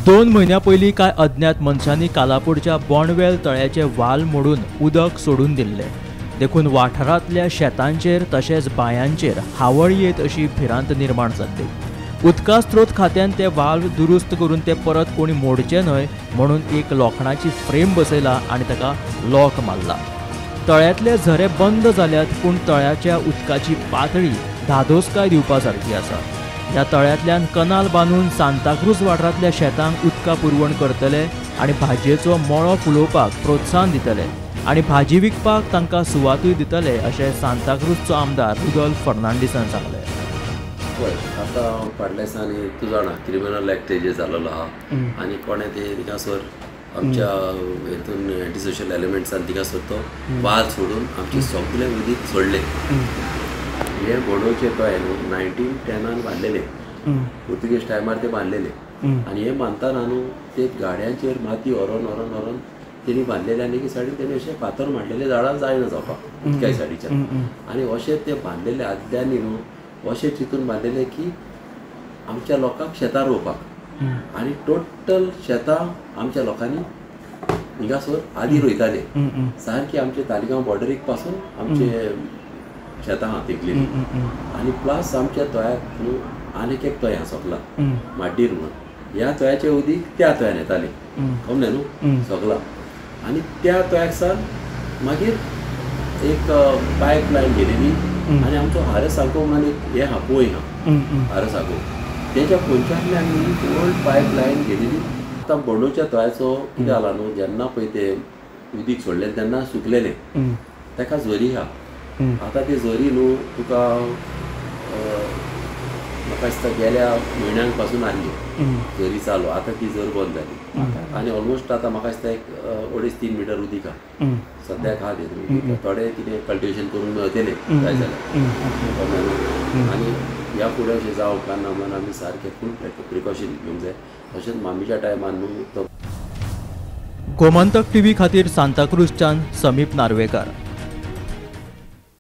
2 म्हयन्यां पयलीं कांय अज्ञात मनशांनी कालापूरच्या बोंडवेल तळ्याचे वाल मोडून उदक सोडून दिल्लें. देखून वाठारांतल्या शेतांचेर तशेंच बांयांचेर हावळ येत अशी भिरांत निर्माण जाल्ली. उदका स्त्रोत खात्यान ते वाल्व दुरुस्त करून ते परत कोणी मोडचे न्हय म्हणून एक लोखणाची फ्रेम बसयला आनी ताका लॉक मारला. तळ्यांतले झरे बंद जाल्यात, पूण तळ्याच्या उदकाची पातळी धादोसकाय दिवपा सारकी आसा. ह्या तळ्यांतल्यान कनाल बांदून सांताक्रूज वाठारांतल्या शेतांक उदका पुरवण करतले आनी भाजयेचो मळो फुलोवपाक प्रोत्साहन दितले आनी भाजी विकपाक तांकां सुवातूय दितले अशें सांताक्रूजचो आमदार रुदोल्फ फर्नांडीसान सांगलें. पळय आतां फाटल्या दिसांनी तूं जाणा क्रिमिनल एक्ट जे जाल्लो आहा आनी कोणें ते थिंगासर आमच्या हेतून एंटी सोशल एलिमेंट्सान थिंगासर तो वाल सोडून आमचें सगळें उदीक सोडलें. हे बोडोवचे तळे न्हू 1910 बांदलेले, पुर्तुगेज टायमार ते बांदलेले आनी हे बांदतना न्हू ते गाडयांचेर माती व्हरोन व्हरोन व्हरोन तेणी बांदलेले आनी एकी सायडीन तेणी अशें फातर मांडलेले झाडां जायना जावपाक उदकाय सायडीच्यान. आनी अशें ते बांदलेले आदल्यांनी न्हू अशें चिंतून बांदलेले की आमच्या लोकांक शेतां रोवपाक आनी टोटल शेतां आमच्या लोकांनी हिंगासर आदी रोयताले. सारकी आमचे तालिगांव बॉर्डरीक पासून आमचे शेतां आहा तेकलेली आनी प्लस आमच्या तळ्याक न्हू आनीक एक तळें आहा सोकला माड्डीर म्हणून, ह्या तळ्याचें उदीक त्या तळ्यान येतालें कमलें न्हू सोगला. आनी त्या तळ्याक सावन मागीर एक पायप लायन गेलेली आनी आमचो हारे सागो म्हणून एक हें आहा पोंय आहा हारे सागो, तेच्या पोंच्यातल्यान ओल्ड पायप लायन गेलेली. आतां बोंडोच्या तळ्याचो कितें जाला न्हू, जेन्ना पळय ते उदीक सोडलें तेन्ना सुकलेलें, ताका झरी आहा. आतां ती झरी न्हू तुका म्हाका दिसता गेल्या म्हयन्यांक पासून आहली झरी चालू, आतां ती झर बंद जाली आनी ऑलमोस्ट आतां म्हाका दिसता एक 2.5-3 मिटर उदीक आहा सद्याक आहा तेतून. थोडे कितें कल्टिवेशन करून मेळटलें जाय जाल्यार. आनी ह्या फुडें अशें जावं काय ना म्हणून आमी सारकें फूल प्रिकॉशन घेवंक जाय. तशेंच मामीच्या टायमार न्हू तो. गोमंतक टीव्ही खातीर सांताक्रूजच्यान समीप नार्वेकर.